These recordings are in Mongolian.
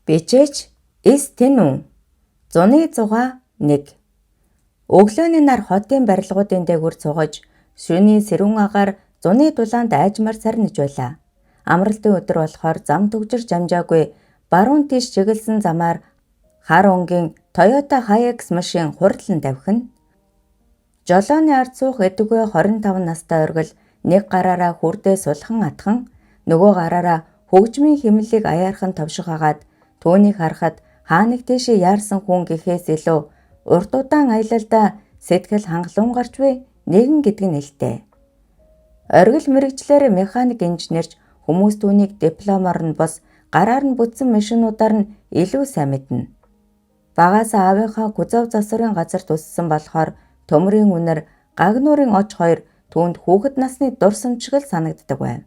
Бичээч эс тэн үү? Зуны зугаа 1. Өглөөний нар хотын барилгуудын дээгүүр цугаж, шөнийн сэрүүн агаар зуны дулаанд айжмаар сарниж байлаа. Амралтын өдөр болохоор зам түгжирч амжаагүй баруун тийш чиглэсэн замаар хар өнгийн Toyota Hilux машин хурдлан давхина. Жолооны ард суух эдүгэ 25 настай оргил нэг гараараа хүрдээ сулхан атхан, нөгөө гараараа хөгжмийн химнэлийг аяархан товших агаад түүнийг харахад хаа нэг тийшээ яарсан хүн гэхээс илүү урт удаан аялалдаа сэтгэл хангалуун гарч буй нэгэн гэдэг нь элтэй. Оргил мэргэжлээр механик инженерч хүмүүс түүнийг дипломоор нь бос гараар нь бүтсэн машинуудаар нь илүү сайн мэднэ. Багаасаа аавынхаа кузов засварын газарт өссөн болохоор төмрийн үнэр, гагнуурын оч хоёр түүнд хүүхэд насны дурсамж шиг л санагддаг байв.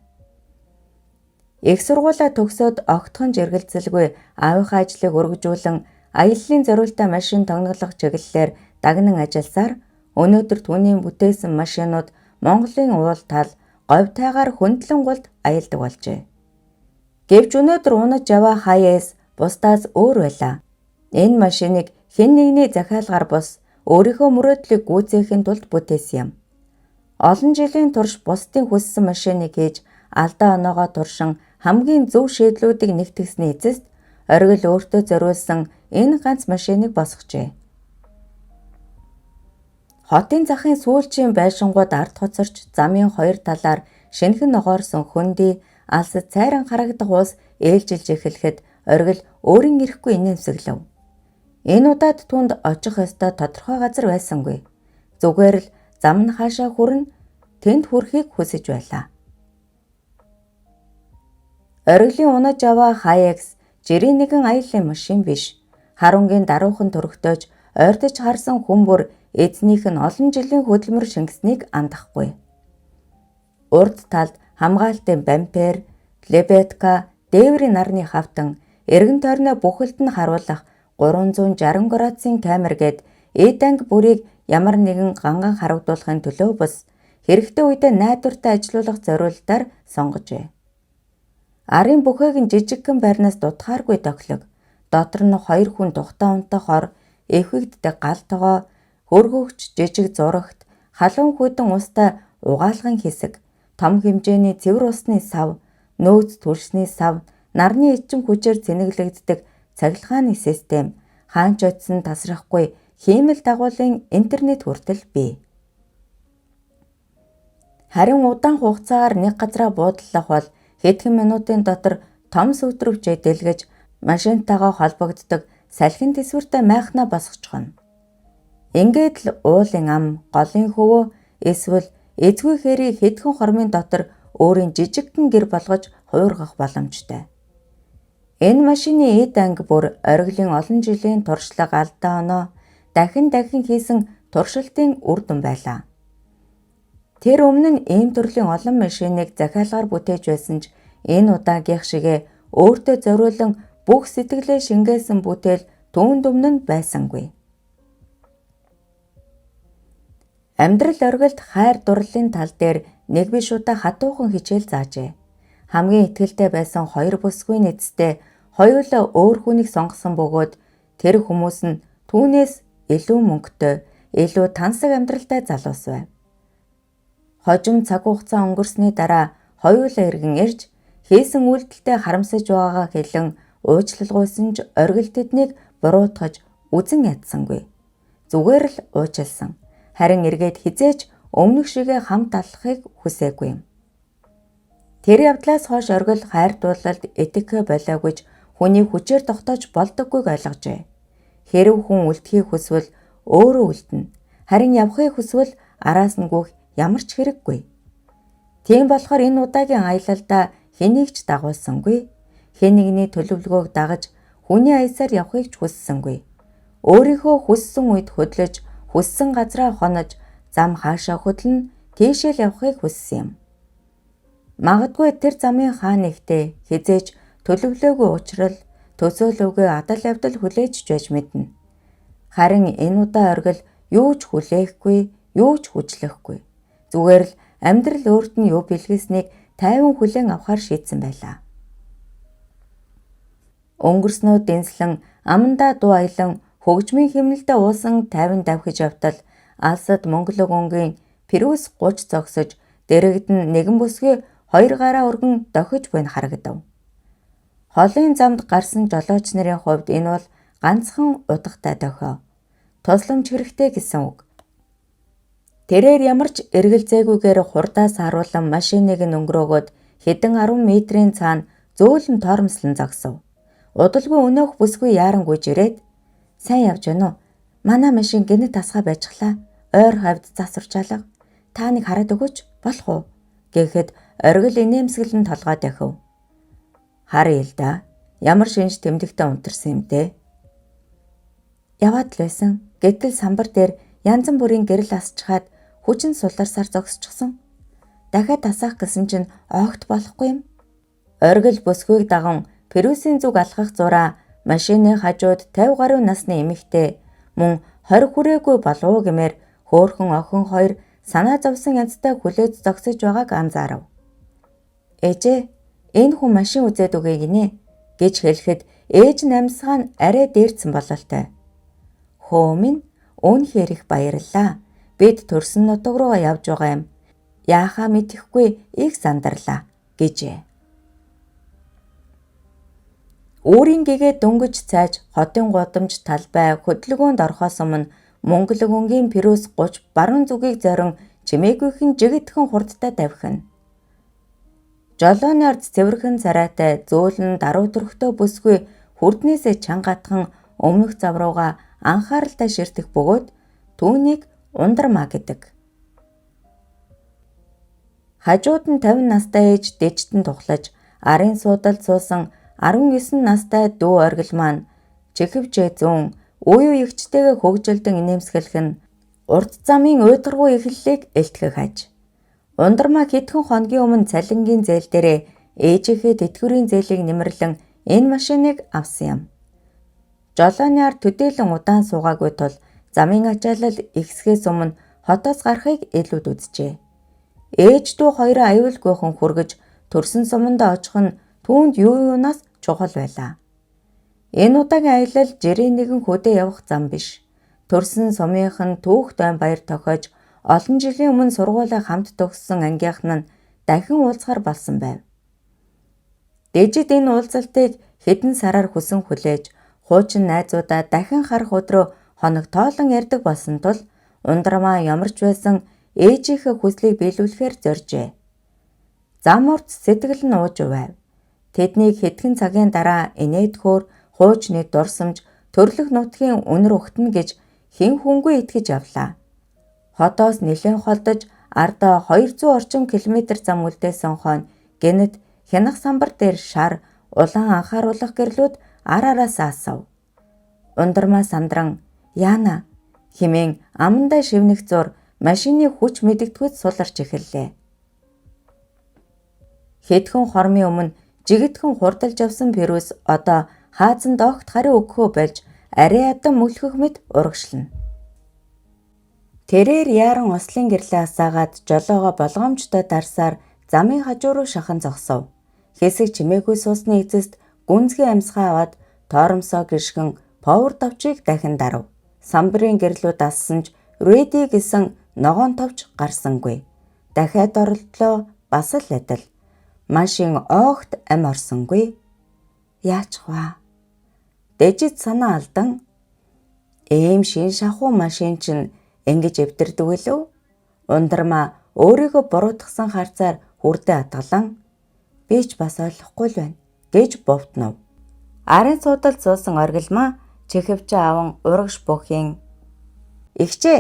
Их сургуулиа төгсөөд огтхон жиргэлцэлгүй аавынхаа ажлыг өргөжүүлэн аяллын зориултаа машин тогноглох чиглэлээр дагнан ажилласаар өнөөдөр түүний бүтээсэн машинууд Монголын уул тал говьтайгаар хөндлөн гулд аялдаг болжээ. Гэвч өнөөдөр унаж яваа Hiace бусдаас өөр байлаа. Энэ машиныг хэн нэгний захиалгаар бус өөрийнхөө мөрөөдлийг гүйцээхийн тулд бүтээсэн юм. Олон жилийн турш бусдын хүссэн машиныг хийж алдаа оноогоо туршин хамгийн зөв шийдлүүдийг нэгтгэсний эцэст оргил өөртөө зориулсан энэ ганц машиныг босгожээ. Хотын захын сүүлчийн байшингууд ард хоцорч замын хоёр талаар шинэхэн ногоорсон хөндөй алсад цайран харагдах ус ээлжилж эхлэхэд оргил өөрийн ирэхгүй инээмсэглэв. Энэ удаад түүнд очих ёстой тодорхой газар байсангүй. Зүгээр л зам нь хаашаа хүрнэ тэнд хүрэхийг хүсэж байлаа. Оргилын унаж аваа Hilux жирийн нэгэн аяллын машин биш. Хар өнгийн даруухан төрхтөөж ойртож харсан хүн бүр эзнийх нь олон жилийн хөдөлмөр шингэснийг андахгүй. Урд талд хамгаалтын бампер, лебедка, дээврийн нарны хавтан, эргэн тойрноо бүхэлд нь харуулах 360 градусын камер гээд эд анги бүрийг ямар нэгэн ганган харагдуулахын төлөө бус хэрэгтэй үедээ найдвартай ажилуулах зориултаар сонгожээ. Арын бүхээг нь жижигхэн байрнаас дутхааргүй тохилог. Дотор нь хоёр хүн тухтай унтах ор, эвхэгддэг гал тогоо, хөргөгч жижиг зурагт, халуун хүйтэн устай угаалгын хэсэг, том хэмжээний цэвэр усны сав, нөөц түлшний сав, нарны эрчим хүчээр цэнэглэгддэг цахилгааны систем, хаан ч очсон тасрахгүй хиймэл дагуулын интернет хүртэл бий. Харин удаан хугацаагаар нэг газраа буудаллах бол хэдхэн минутын дотор том сүүтрөвчээ дэлгэж машинтайгаа холбогддог салхин тэсвэртэй майхнаа босгочихно. Ингээд л уулын ам, голын хөвөө эсвэл эзгүй хээрийг хэдхэн хормын дотор өөрийн жижигхэн гэр болгож хувиргах боломжтой. Энэ машины эд анги бүр оргилын олон жилийн туршлага алдаа оноо дахин дахин хийсэн туршилтын үр дүн байлаа. Тэр өмнө нь ийм төрлийн олон машиныг захиалгаар бүтээж байсан ч энэ удаагийнх шигээ өөртөө зориулан бүх сэтгэлээ шингээсэн бүтээл түүнд өмнө нь байсангүй. Амьдрал оргилд хайр дурлалын тал дээр нэг биш удаа хатуухан хичээл заажээ. Хамгийн итгэлтэй байсан хоёр бүсгүй эцэстээ хоёулаа өөр хүнийг сонгосон бөгөөд тэр хүмүүс нь түүнээс илүү мөнгөтэй, илүү тансаг амьдралтай залуус байв. Хожим цаг хугацаа өнгөрсний дараа хоёулаа эргэн ирж хийсэн үйлдэлтэй харамсаж байгаагаа хэлэн уучлалгүйсэн ч оргил тэднийг буруутгаж үзэн ядсангүй. Зүгээр л уучлсан. Харин эргээд хэзээ ч өмнөх шигээ хамт алхахыг хүсээгүй юм. Тэр явдлаас хойш оргил хайр дуулалд итгэхээ болоогүйч хүний хүчээр тогтоож болдоггүйг ойлгожээ. Хэрэв хүн үлдэхийг хүсвэл өөрөө үлдэнэ. Харин явахыг хүсвэл араас нь гүйх ямар ч хэрэггүй. Тийм болохоор энэ удаагийн аялалдаа хэнийг ч дагуулсангүй. Хэн нэгний төлөвлөгөөг дагаж хүний аясаар явахыг ч хүссэнгүй. Өөрийнхөө хүссэн үед хөдлөж, хүссэн газраа хонож, зам хаашаа хөдлөн тийшээ л явахыг хүссэн юм. Магадгүй тэр замын хаа нэгтээ хэзээ ч төлөвлөөгүй учрал, төсөөлөөгүй адал явдал хүлээж ч байж мэднэ. Харин энэ удаа оргил юу ч хүлээхгүй, юу ч хүчлэхгүй. Зүгээр л амьдрал өөрт нь юу бэлгэснийг тайван хүлээн авахар шийдсэн байлаа. Өнгөрснөө дэнслэн амандаа дуу аялан хөгжмийн хэмнэлдээ уусан 50 давхиж явтал алсад мөнгөлөг өнгийн Пирүс 30 зогсож дэрэгд нь нэгэн бүсгүй хоёр гараа өргөн дохиж буйн харагдав. Холын замд гарсан жолооч нарын хувьд энэ бол ганцхан утгатай дохио. Тусламж хэрэгтэй гэсэн үг. Тэрээр ямар ч эргэлзээгүйгээр хурдаас харуулан машиныг нь өнгөрөөгөөд хэдэн 10 метрийн цаана зөөлөн тоормслон зогсов. Удалгүй өнөөх бүсгүй яаран гүйж ирээд "Сайн явж байна уу? Манай машин гэнэт тасгаа байжглаа. Ойр хавьд засварчаалга. Та нэг хараад өгөөч болох уу?" гэхэд оргил инээмсэглэн толгой дахив. Харъя л да. Ямар шинж тэмдэгтэй унтарсан юм те. Яваад л байсан. Гэтэл самбар дээр янз бүрийн гэрэл асчхаад хүчин суларсаар зогсчихсон. Дахиад тасаах гэсэн чинь огт болохгүй юм. Оргил бүсгүйг даган Пирүсийн зүг алхах зураа машины хажууд 50 гаруй насны эмэгтэй мөн 20 хүрээгүй болов уу гэмээр хөөрхөн охин хоёр санаа зовсон янзтай хүлээж зогсож байгааг анзаарав. "Ээжээ, энэ хүн машин үзээд өгье гинэ" гэж хэлэхэд ээж нь амьсгаа нь арай дээрдсэн бололтой. "Хөө минь, үүнхээр их баярлалаа. Бид төрсөн нутаг руугаа явж байгаа юм. Яахаа мэдэхгүй их сандарлаа" гэжээ. Үүрийн гэгээ дөнгөж цайж хотын гудамж талбай хөдөлгөөнд орохоос өмнө мөнгөлөг өнгийн Пирүс 30 баруун зүгийг зорин чимээгүйхэн жигдхэн хурдтай давхина. Жолооны ард цэвэрхэн царайтай зөөлөн даруй төрхтөө бүсгүй хүрднээсээ чангатхан өмнөх зав руугаа анхааралтай ширтэх бөгөөд түүнийг Ундрмаа гэдэг. Хажууд нь 50 настай ээж дэжтэн тухлаж арын суудалд суусан 19 настай дүү оргил маань чихвчээ зүүн үе эгчтэйгээ хөгжилдөн инээмсэглэх нь урт замын уйдгаргүй эхлэлийг элтгэх аж. Ундрмаа хэдхэн хоногийн өмнө цалингийн зээл дээрээ ээжийнхээ тэтгэврийн зээлийг нэмэрлэн энэ машиныг авсан юм. Жолооны ар төдийлөн удаан суугаагүй тул замын ачаалал ихсгээс өмнө хотоос гарахыг илүүд үзжээ. Ээж дүү хоёроо аюулгүйхэн хүргэж төрсөн сумандаа очих нь түүнд юу юунаас чухал байлаа. Энэ удаагийн аялал жирийн нэгэн хөдөө явах зам биш. Төрсөн сумынх нь түүх дойн баяр тохиож олон жилийн өмнө сургуулиа хамт төгссөн ангийнхан нь дахин уулзахар болсон байв. Дэжид энэ уулзалтыг хэдэн сараар хүсэн хүлээж хуучин найзуудаа дахин харах өдрөө хоног тоолон ярьдаг болсон тул Ундрмаа ямар ч байсан ээжийнхээ хүслийг биелүүлэхээр зорьжээ. Зам урт сэтгэл нь ууж байв. Тэднийг хэдхэн цагийн дараа инээдхөөр хуучны дурсамж төрлөх нутгийн үнэр өгтөн гэж хэн хүнгүй итгэж явлаа. Хотоос нэлээн холдож ардаа 200 орчим километр зам үлдээсэн хойно гэнэт хянах самбар дээр шар улаан анхааруулах гэрлүүд ар араас асав. Ундрмаа сандран "Яана" хэмээн амандаа шивнэх зур машины хүч мэдэгдэхүйд суларч эхэллээ. Хэдхэн хормын өмнө жигдхэн хурдалж явсан Пирүс одоо хаазанд огт хариу өгөхөө болж арай адан мөлхөх мэт урагшлана. Тэрээр яаран ослын гэрлээ асаагаад жолоогоо болгоомжтой дарсаар замын хажуу руу шахан зогсов. Хэсэг чимээгүй суусны эцэст гүнзгий амьсгаа аваад торомсоо гишгэн повер товчийг дахин дарав. Самбарын гэрлүүд ассан ч "Ready" гэсэн ногоон товч гарсангүй. Дахиад оролдлоо, бас л адил. Машин огт ам орсонгүй. Яачих вэ? Дэжид санаа алдан ийм шин шахуу машин чинь ингэж эвдэрдэг билүү? Ундрмаа өөрийгөө буруутгасан харцаар хүрдээ атгалан би ч бас ойлгохгүй л байна гэж бовтнов. Арын суудалд суусан оргилмаа чихвчээ аван урагш бүхийн "Эгчээ,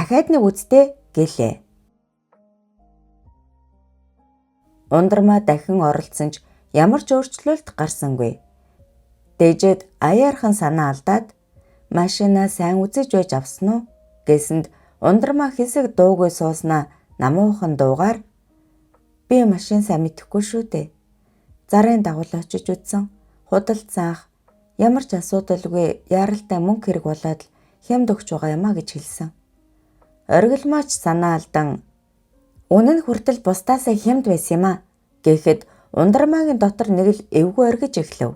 ахаад нэг үздээ" гэлээ. Ундрмаа дахин оролдсон ч ямар ч өөрчлөлт гарсангүй. Дэжид аяархан санаа алдаад машинаа сайн үзэж байж авсан уу гэсэнд Ундрмаа хэсэг дуугүй сууснаа намуухан дуугаар би машин сайн мэдэхгүй шүү дээ. Зарын дагуул очиж үзсэн. Худалдсан ах ямар ч асуудалгүй яаралтай мөнгө хэрэг болоод л хямд өгч байгаа юм а гэж хэлсэн. Оргилмаач санаа алдан үнэн хүртэл бусдаасаа хямд байсан юм а гэхэд Ундрмаагийн дотор нэг л эвгүй оргиж эхлэв.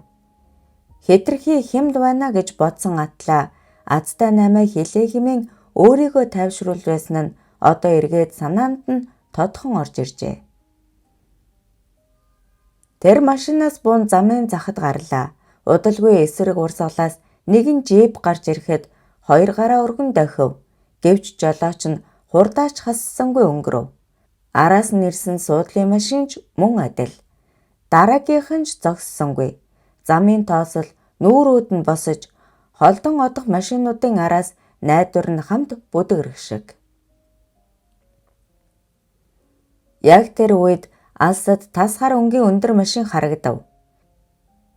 Хэтэрхий хямд байна гэж бодсон атлаа азтай наймаа хилээ хэмээн өөрийгөө тайвшруулж байсан нь одоо эргээд санаанд нь тодхон орж иржээ. Тэр машинаас буун замын захад гарлаа. Удалгүй эсрэг урсгалаас нэгэн джип гарч ирэхэд хоёр гараа өргөн дохив. Гэвч жолооч нь хурдаач хассангүй өнгөрөв. Араас нь ирсэн суудлын машин ч мөн адил. Дараагийнх нь ч зогссонгүй. Замын тоосол нүүрүүд нь босож холдон одох машинуудын араас найдвар нь хамт бүдэгрэх шиг. Яг тэр үед алсад тас хар өнгийн өндөр машин харагдав.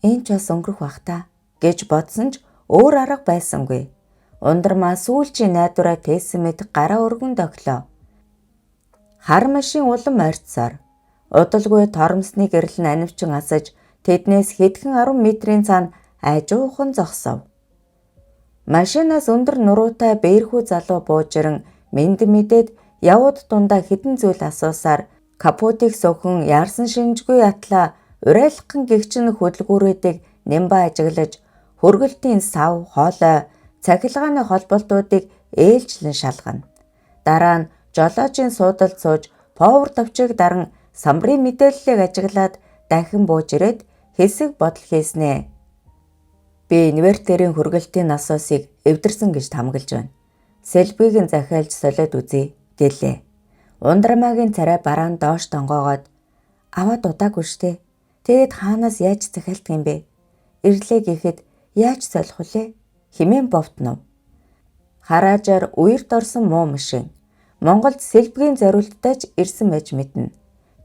Энэ ч бас өнгөрөх бах та гэж бодсон ч өөр арга байсангүй. Ундрмаа сүүлчийн найдвараа тээсэн мэт гараа өргөн дохилоо. Хар машин улам ойртсоор удалгүй торомсны гэрэл нь анивчин асаж тэднээс хэдхэн 10 метрийн цаана ажуухан зогсов. Машинаас өндөр нуруутай бээрхүү залуу бууж ирэн мэнд мэдээд явууд дундаа хэдэн зүйл асуусаар капотыг сөхөн яарсан шинжгүй атлаа урайлаххан гэгчин хөдөлгүүрүүдийг нямбай ажиглаж хөргөлтийн сав, хоолой, цахилгааны холболтуудыг ээлжлэн шалгана. Дараа нь жолоочийн суудалд сууж повер товчийг даран самбарын мэдээллийг ажиглаад дахин бууж ирээд хэсэг бодол хийснээ. Би инвертерийн хөргөлтийн насосыг эвдэрсэн гэж таамаглаж байна. Сэлбийг нь захиалж солиод үзье гэлээ. Ундрамагийн царай бараан доош тонгоогоод аваад удаагүй штэ. Тэгээд хаанаас яаж захиалдаг юм бэ? Ирлээ гэхэд яаж солих вүлээ? Химэн бовтнов. Хараажаар үерт орсон муу машин. Монголд сэлбэгийн зориулттай ч ирсэн байж мэднэ.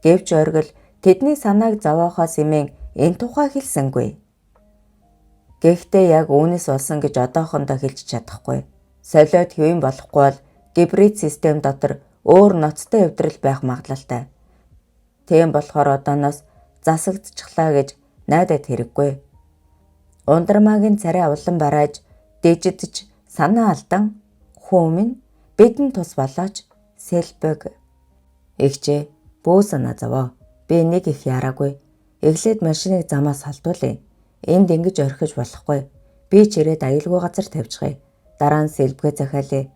Гэвч оргил тэдний санааг зовоохоос имэн энэ тухай хэлсэнгүй. Гэхдээ яг үүнээс болсон гэж одоохондоо хэлж чадахгүй. Солиод хэвэн болохгүй бол гибрид систем дотор өөр ноцтой эвдрэл байх магадлалтай. Тийм болохоор одооноос засагдчихлаа гэж найдаад хэрэггүй. Ундрмаагийн царай улам барааж дэжидж санаа алдан хүү минь бидэнд тус болооч сэлбэг. Эгчээ бүү санаа зовоо. Би нэг их яраагүй. Эхлээд машиныг замаас холдуулъя. Энд ингэж орхиж болохгүй. Би ч ирээд аюулгүй газар тавьчихъя. Дараа нь сэлбэгээ захиалъя.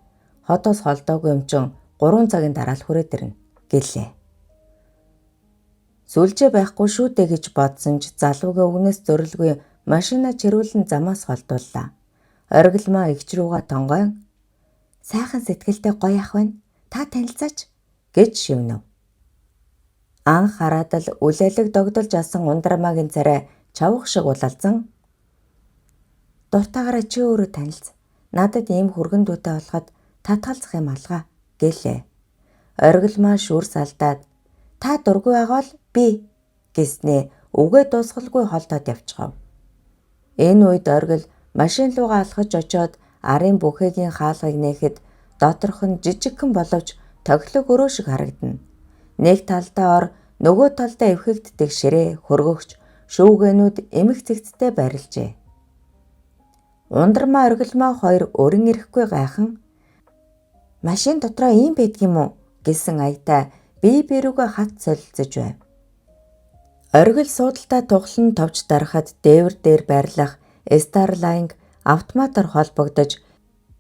Хотоос холдоогүй юм чин 3 цагийн дараа л хүрээд ирнэ гэлээ. Сүлжээ байхгүй шүү дээ гэж бодсон ч залуугийн үгнээс зөрөлгүй машина чирүүлэн замаас холдууллаа. Оргилмаа эгч рүүгээ тонгойн сайхан сэтгэлтэй гоё ах байна. Та танилцаач гэж шивнэв. Анх хараад л үлээлэг догдолж асан ундрамагийн царай чавх шиг улалзан дуртаагаараа чи өөрөө танилц. Надад ийм хүргэн дүүтэй болоход татгалзах юм алга гэлээ. Оргилмаа шүр салдаад та дургүй байгаа бол би гэснээ үгээ дуусгалгүй холдоод явчихав. Энэ үед оргил машин руугаа алхаж очиод арын бүхэгийн хаалгыг нээхэд доторх нь жижигхэн боловч тохилог өрөө шиг харагдана. Нэг талдаа ор, нөгөө талдаа эвхэгддэг ширээ, хөргөгч, шүүгэнүүд эмх цэгцтэй байрлажээ. Ундрмаа оргилмаа хоёр өрн ирэхгүй гайхан машин дотроо ийм байдгийм үү гэсэн аятай бие бирүүгээ хат солилцож байв. Оргил суудалтай тухлан товч дарахад дээвэр дээр байрлах Starlink автоматар холбогдож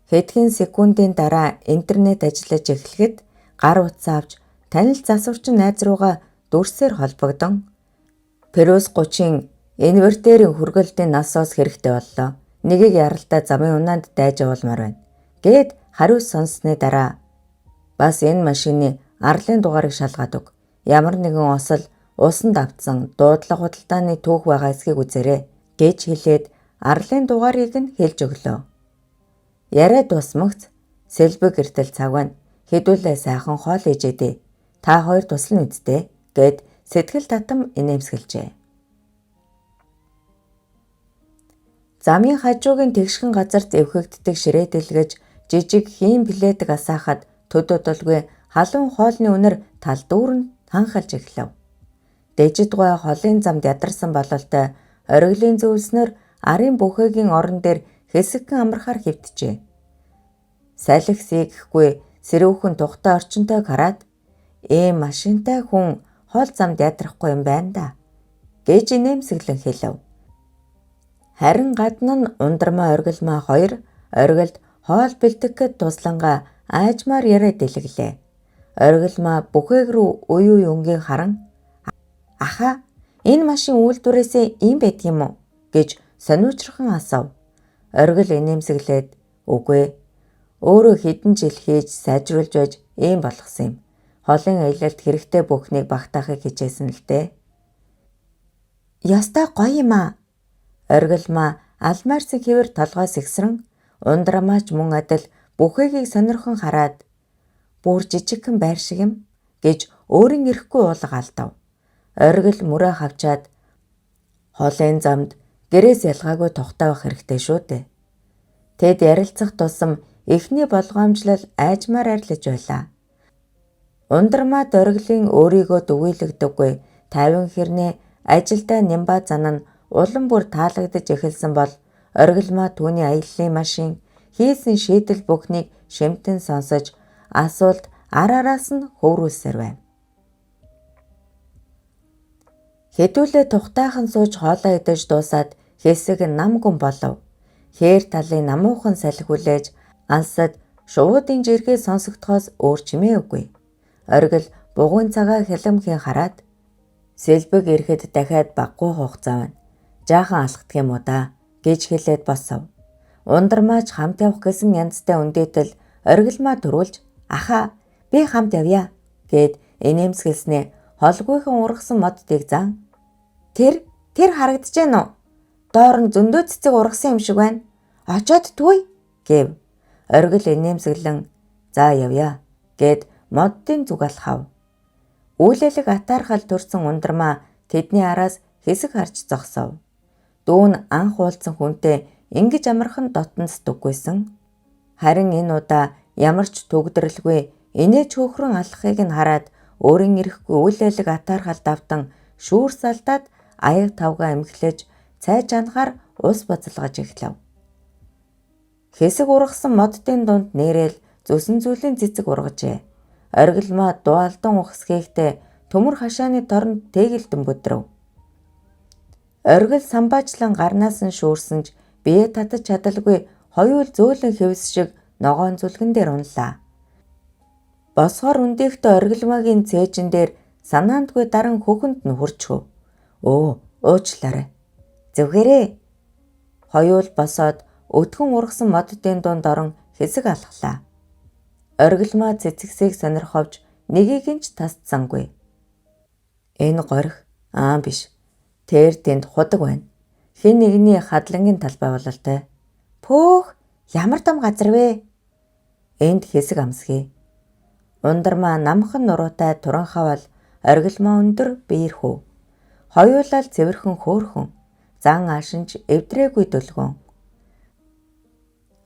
хэдхэн секундын дараа интернет ажиллаж эхлэхэд гар утсаа авч танил засварчин найз руугаа дүрсээр холбогдон Перус 30-ын инвертерийн хөргөлтийн насос хэрэгтэй боллоо. Нэгийг яралтай замын унаанд дайж явуулмаар байна. Гээд хариу сонссны дараа бас энэ машины арлын дугаарыг шалгаад өг. Ямар нэгэн осол усанд автсан дуудлага худалдааны түүх байгаа эсхийг үзээрэй гэж хэлээд арлын дугаарыг нь хэлж өглөө. Яриа дуусмагц сэлбэг гэртэл цаг байна. Хэдүүлээ сайхан хоол ижээдээ. Та хоёр туслана үсттэй гэд сэтгэл татам инээмсэглэжээ. Замын хажуугийн тэгшхэн газарт эвхэгддэг ширээ дэлгэж жижиг хийм плетэг асаахад төд удалгүй халуун хоолны үнэр тал дүүрэн ханхалж эхлэв. Дэжид гой холын замд ядарсан бололтой оргилын зөвлснөөр арын бүхэгийн орон дээр хэсэгхэн амархаар хэвтжээ. Салхи сийгэхгүй сэрүүхэн тухтай орчинтойг хараад ийм машинтай хүн хол замд ядрахгүй юм байна да гэж инээмсэглэн хэлэв. Харин гадна нь Ундрмаа Оргилмаа хоёр Оргилд хоол бэлтгэхэд туслангаа аажмаар яриа дэлгэглээ. Оргилмаа бүхээг рүү уй уй өнгийг харан "Ахаа, энэ машин үйлдвэрээсээ ийм байдаг юм уу?" гэж сониучирхан асуув. Оргил инээмсэглээд "Үгүй ээ. Өөрөө хэдэн жил хийж сайжруулж байж ийм болгосон юм. Холын аялалд хэрэгтэй бүхнийг багтаахыг хичээсэн л дээ." "Ёстой гоё юм аа." Оргилмаа алмаарсан хэвээр толгой сэгсрэн Ундрамаач мөн адил бүхэгийг сонирхон хараад "Бүр жижигхэн байр шиг юм" гэж өөрийн эрэхгүй уулга алдав. Оргил мөрөө хавчаад холын замд гэрээс ялгаагүй тухтай байх хэрэгтэй шүү дээ. Тэд ярилцах тусам эхний болгоомжлол аажмаар арилж байлаа. Ундрмаа дөрглийн өөрийгөө дүгийлэгдэггүй 50 хэрнээ ажилдаа нямба зан нь улам бүр таалагдаж эхэлсэн бол Оргилмаа түүний аяллын машин хийсэн шийдэл бүхнийг шимтэн сонсож асуулт ар араас нь хөврүүлсээр байв. Хэдүүлээ тухтайхан сууж хоолоо идэж дуусаад хэсэг нам гүн болов. Хээр талын намуухан салхи хүлээж алсад шувуудын жиргээ сонсогдохоос өөр чимээ үгүй. Оргил бугуйн цагаа хялам хийн хараад сэлбэг ирэхэд дахиад баггүй хугацаа байна. Жаахан алхдаг юм уу да гэж хэлээд босов. Ундрмаач хамт явах гэсэн янзтай өндөтөл Оргилмаа төрүүлж "Ахаа, би хамт явъя" гэд инээмсэглэснээ холгүйхэн ургасан моддыг зан "Тэр тэр харагдаж байна уу? Доор нь зөндөө цэцэг ургасан юм шиг байна. Очоод түй" гэв. Оргил инээмсэглэн "За явъя" гэд моддын зүг алхав. Үлээлэг атаархал төрсөн Ундрмаа тэдний араас хэсэг харж зогсов. Дүү нь анх уулзсан хүнтэй ингэж амархан дотносдоггүйсэн. Харин энэ удаа ямар ч түгдрэлгүй инээж хөөхрөн алхахыг нь хараад өөрийн эрэхгүй үлээлэг атаархал давтан шүүрс алдаад аяг тавгаа эмхлэж цай чанахаар ус бацалгаж эхлэв. Хэсэг ургасан моддын дунд нэрэл зүсэн зүйлийн цэцэг ургажээ. Оргилмаа дуалдан ухсгээхдээ төмөр хашааны торонд тэгэлдэн бүдрв. Оргил самбаачлан гарнаас нь шүүрсэн ч бие татаж чадалгүй хоёул зөөлөн хэвс шиг ногоон зүлгэн дээр унлаа. Босгоор үндийхтээ Оргилмаагийн цээжин дээр санаандгүй даран хөхөнд нь хүрчхөв. Өө, уучлаарай. Зүгээрээ. Хоёул босоод өтгөн ургасан моддын дунд орон хэсэг алхлаа. Оргилмаа цэцэгсийг сонирховч нэгийг нь ч тасдсангүй. Энэ горих аа биш. Тэр тэнд худаг байна. Хэн нэгний хадлангийн талбай бололтой. Пөөх, ямар том газар вэ? Энд хэсэг амсгий. Ундрмаа намхан нуруутай туран хавал Оргилмаа өндөр биерхүү. Хоёулаа л цэвэрхэн хөөрхөн. Зан аашинч эвдрээгүй дөлгөөн.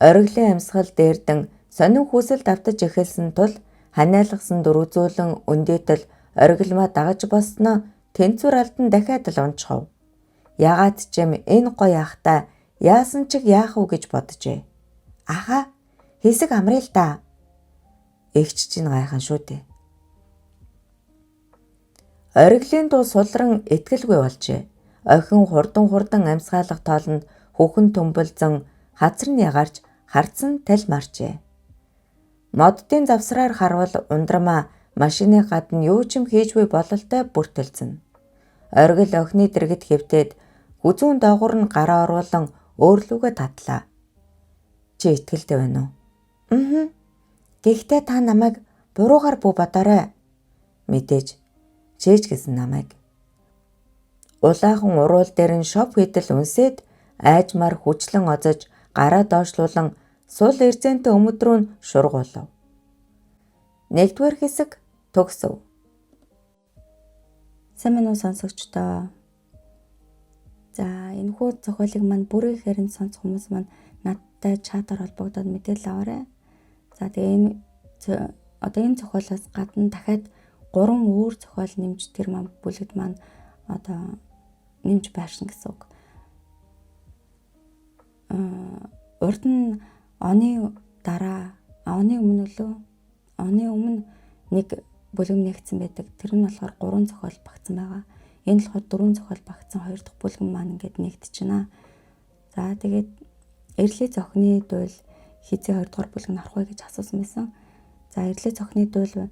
Оргилын амьсгал дээрдэн сонин хүсэл давтаж эхэлсэн тул ханиалгасан дөрвзүүлэн өндөтөл Оргилмаа дагаж босноо тэнцвэр алдан дахиад л унчхав. Ягаад ч юм энэ гоё ахтай яасан чиг яах вэ гэж боджээ. Ахаа, хэсэг амрая л да. Эгч чинь гайхан шүү дээ. Оргилын дуу сулран итгэлгүй болжээ. Охин хурдан хурдан амьсгаалах тоолонд хүүхэн төмбөлзөн хазар нь ягарч харцсан талмарчээ. Моддын завсраар харвал Ундрмаа машины гадна юу ч юм хийж буй бололтой бүртэлцэн. Оргил охины дэргэд хэвтээд хүзүүн доогуур нь гараа оруулан өөрлүүгээ татлаа. Чи итгэлтэй байна уу? Мм. Гэхдээ та намайг буруугаар бүү бодоорой. Мэдээж чээж гэсэн намайг. Улаахан уруул дээр нь шоп хийдэл үнсээд айжмаар хүчлэн озож гараа доошлуулан сул эрзэнтэй өмд рүү нь шургуулав. Нэгдүгээр хэсэг төгсөв. Сайн байна уу сонсогчдоо. За, энэхүү зохиолыг маань бүрийн хэрэг сонсох хүмүүс маань надтай чатаар холбогдоод мэдээлэл аваарай. За, тэгээ энэ одоо энэ зохиолоос гадна дахиад 3 өөр зохиол нэмж тэр маань бүлэгт маань одоо нэмж байршина гэсэн үг. Урд нь оны дараа, оны өмнө лөө оны өмнө нэг бүлэм нэгдсэн байдаг. Тэр нь болохоор 3 зохиол багтсан байгаа. Энэ болохоор 4 зохиол багтсан 2 дахь бүлгэм маань ингээд нэгдэж байна. За, тэгээд Эрлээ зохины дуйл хизээ 2 дугаар бүлэг нь орох вэ гэж асуусан байсан. За, Эрлээ зохины дуйл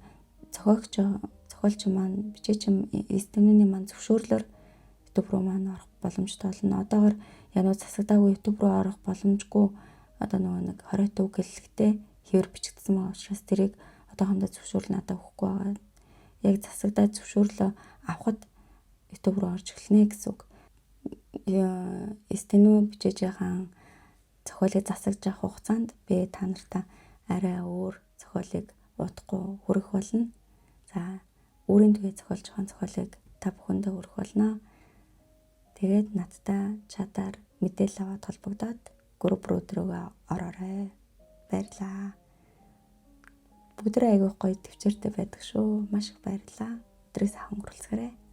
зохиогч зохиолч маань, бичээч Стэнүний маань зөвшөөрлөөр YouTube руу маань орох боломжтой болно. Одоогор януу засагдаагүй, YouTube руу орох боломжгүй, одоо нөгөө нэг 20 үг гэллэгтэй хэвэр бичигдсэн байгаа учраас тэрийг одоохондоо зөвшөөрөл надад өгөхгүй байгаа. Яг засагдаад зөвшөөрлөө авахад YouTube руу орж эхэлнэ гэсэн үг. Стэнүү бичээж байгаа зохиолыг засагж явах хугацаанд би та нартай арай өөр зохиолыг удахгүй хүргэх болно. За, өөрийн түгээ зохиолж байгаа зохиолыг та бүхэндээ хүргэх болно. Тэгээд надтай чатаар мэдээлэл аваад холбогдоод групп руу тэрүүгээ ороорой. Баярлаа. Бүгдээ айгүй гоё төвчээртэй байдаг шүү. Маш их баярлалаа. Өдрийг сайхан өнгөрүүлцгээрэй.